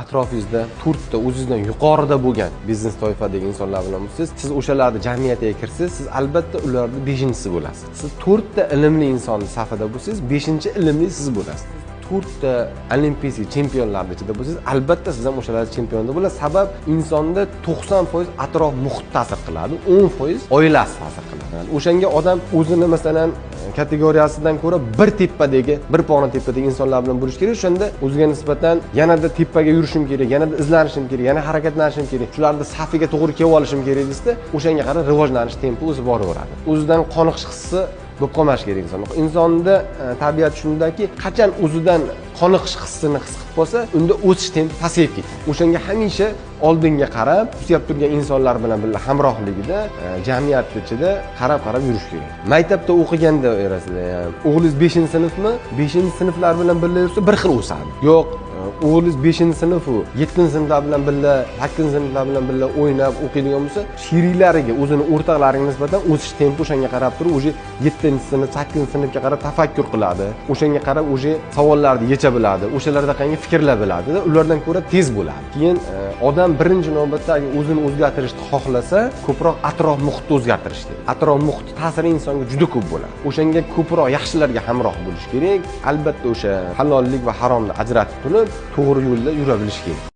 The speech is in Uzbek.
Atrofingizda to'rtta o'zingizdan yuqorida bo'lgan biznes toifadagi insonlar bilan bo'lsangiz, siz o'shalarni jamiyatiga kirsangiz, siz albatta ularni beshinchisi bo'lasiz. Siz to'rtta ilmli insonni safida bo'lsangiz, beshinchi ilmli siz bo'lasiz. To'rtta олимпийский chempionlarni ichida bo'lsangiz, albatta siz ham o'shalarni chempionida bo'lasiz. Sabab, insonda 90% atrof muhit ta'sir qiladi, 10% oilasi ta'sir qiladi. O'shanga odam o'zini, masalan, kategoriyasidan ko'ra bir tepadagi, bir pog'ona tepadagi insonlar bilan bo'lish kerak. O'shanda o'ziga nisbatan yanada tepaga yurishim kerak, yanada izlanishim kerak, yana harakatlanishim kerak, shularni safiga to'g'ri kelib olishim kerak desa, o'shanga qarab rivojlanish tempi o'zi boraveradi. O'zidan qoniqish hissi bo'lib qolmashi kerak inson. Insonda tabiat shundaki, qachon o'zidan qoniqish hissini his qilib qolsa, unda o'sish tempi pasayib ketadi. O'shanga hamisha oldinga qarab o'syap turgan insonlar bilan birga hamrohligida, jamiyat ichida qarab qarab yurish kerak. Maktabda o'qiganda erasida ham, o'g'lingiz 5-sinfmi, 5-sinflar bilan birga yursa, bir xil o'sadi. Yo'q, o'g'lingiz 5-sinfu 7-sinflar bilan birga, 8-sinflar bilan birga o'ynab o'qiydigan bo'lsa, sheriklariga, o'zini o'rtoqlariga nisbatan o'sish tempi o'shanga qarab turib, уже 7-sinf, 8-sinfga qarab tafakkur qiladi. O'shanga qarab уже savollarni yecha biladi, o'shalarda qanday fikrlay biladi, ulardan ko'ra tez bo'ladi. Keyin odam birinchi navbatda agar o'zini o'zgartirishni xohlasa, ko'proq atrof muhitni o'zgartirish kerak. Atrof muhit ta'siri insonga juda ko'p bo'ladi. O'shanga ko'proq yaxshilarga hamroh bo'lish kerak. Albatta, o'sha halollik va haromni ajratib turib, to'g'ri yo'lda yura bilish kerak.